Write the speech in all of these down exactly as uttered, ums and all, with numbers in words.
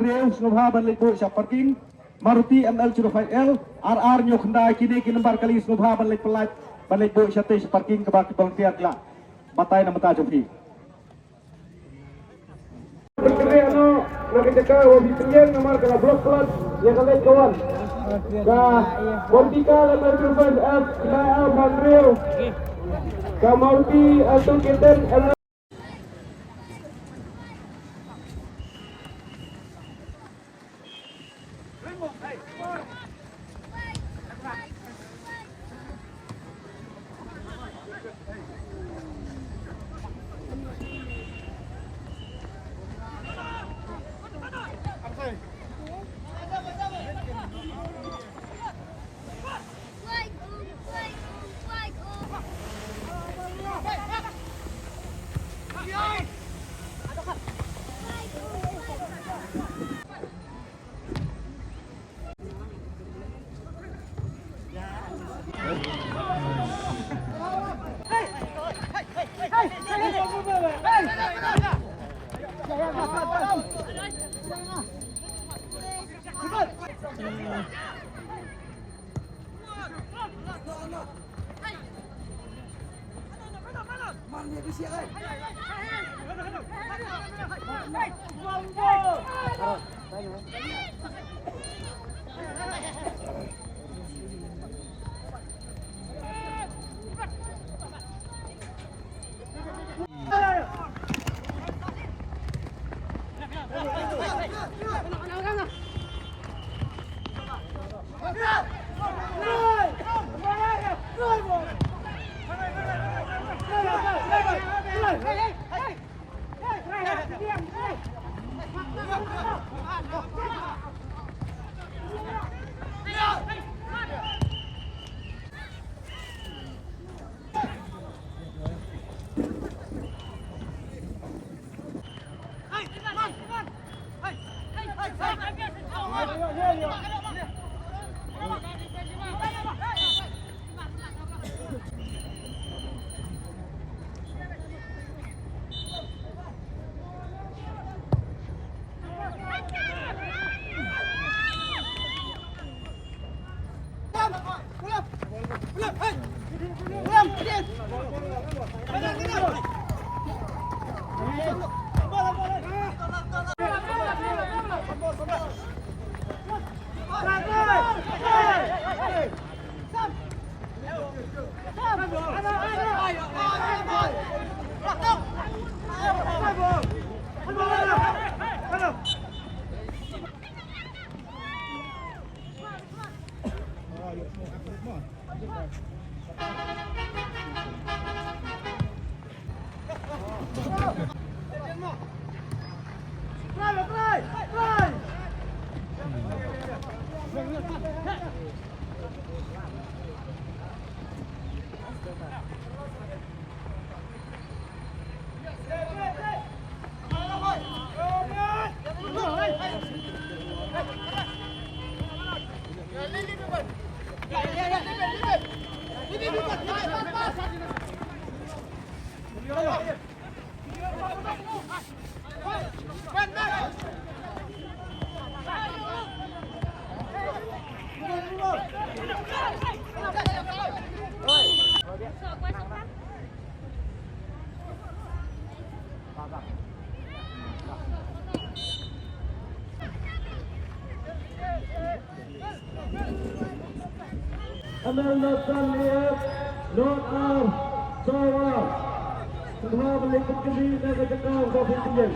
Hynriew sngewbha ban leit buh sha parking. Maruti M L zero five L, ar ar hynñiew khyndai, kine ki nambar kali sngewbha ban leit pyllait, ban leit buh shatei sha parking kaba ki volunteer ki la batai na bynta jong phi. Pynkyndit noh na ka jaka ba phi pynïeng namar ka la block flood ïa ka leit ka wan. Ka Vertical M L zero five F, khyndai ar bad hynriew. Ka Maruti Alto K ten M L Amel Nathan Liep, North Arm, Sawa. Sngewbha ban leit pynkyndit na ka jaka ba phi pynïeng.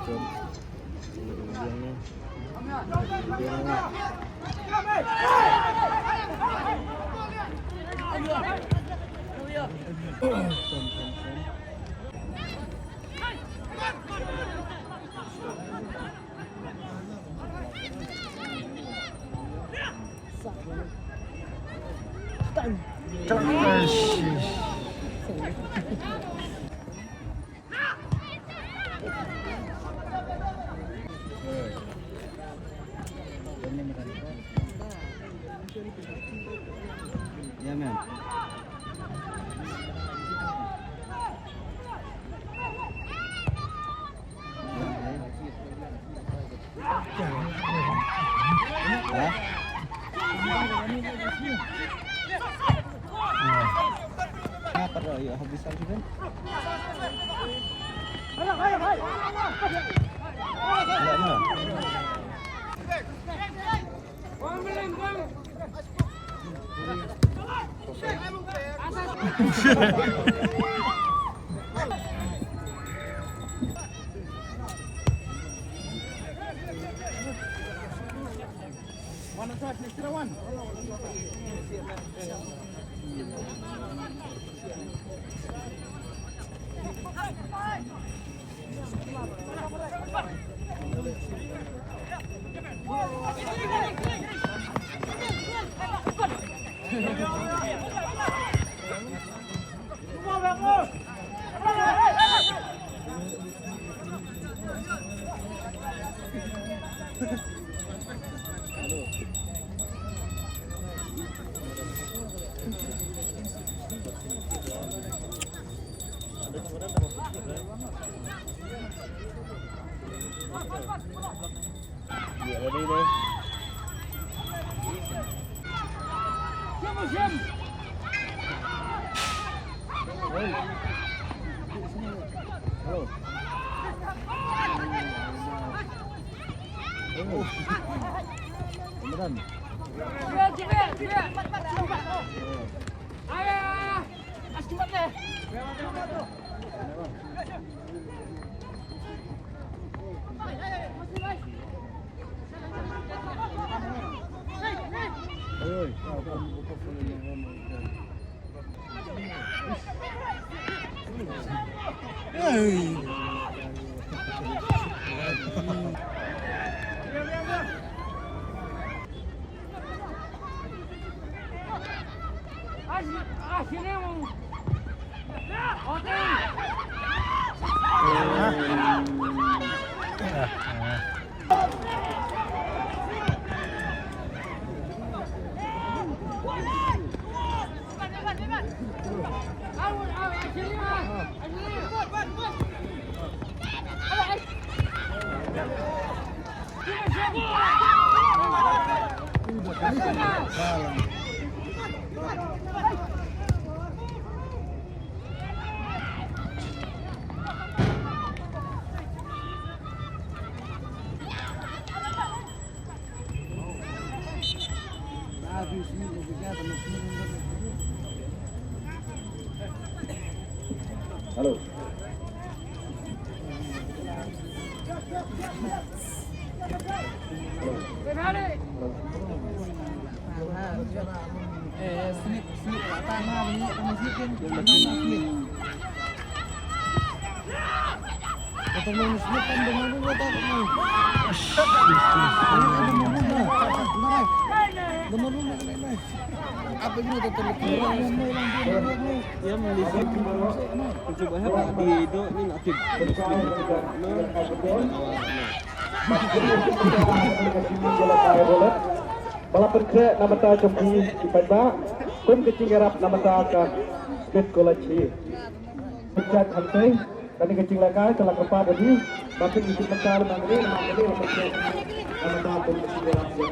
Yeah, man. Hello. Ba la pynkhreh na bynta jong ki paidbah kum ka jingïarap na bynta ka Smith College hi. Pynjah hangtei. Kane ka jinglehkai ka la kyrpad ïa phi ba phin ïa pynbynta na kane, na kane la pynbynta na kane ka jinglehkai.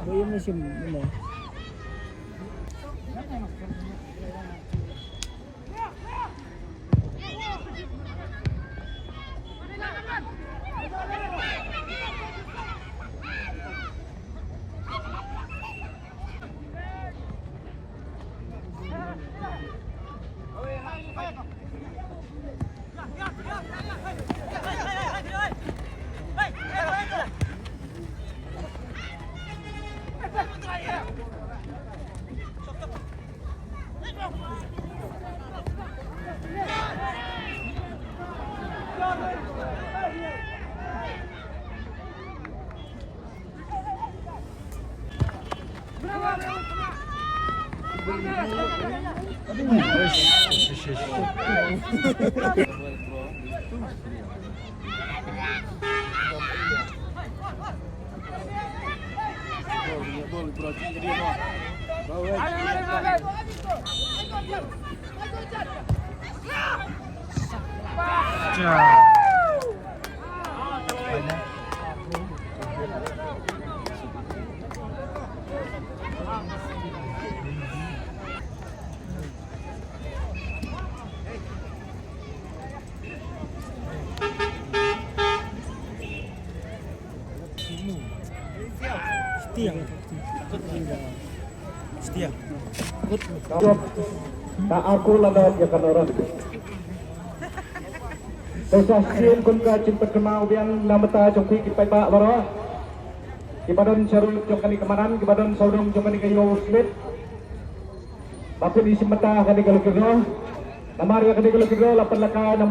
Boy, yung sim, ano? Setia. Setia. Jop. Ta aku lada ïa ka noran. Te sa sien kun ka jingpynkynmaw biang na bynta jong phi ki paidbah baroh. Kiba don sha rud jong kane ka madan, kiba don sawdong jong kane ka Ïew Smit. Ba phin ïashim bynta ha kane ka lucky draw. Namar ïa kane ka lucky draw la pynlehkai na bynta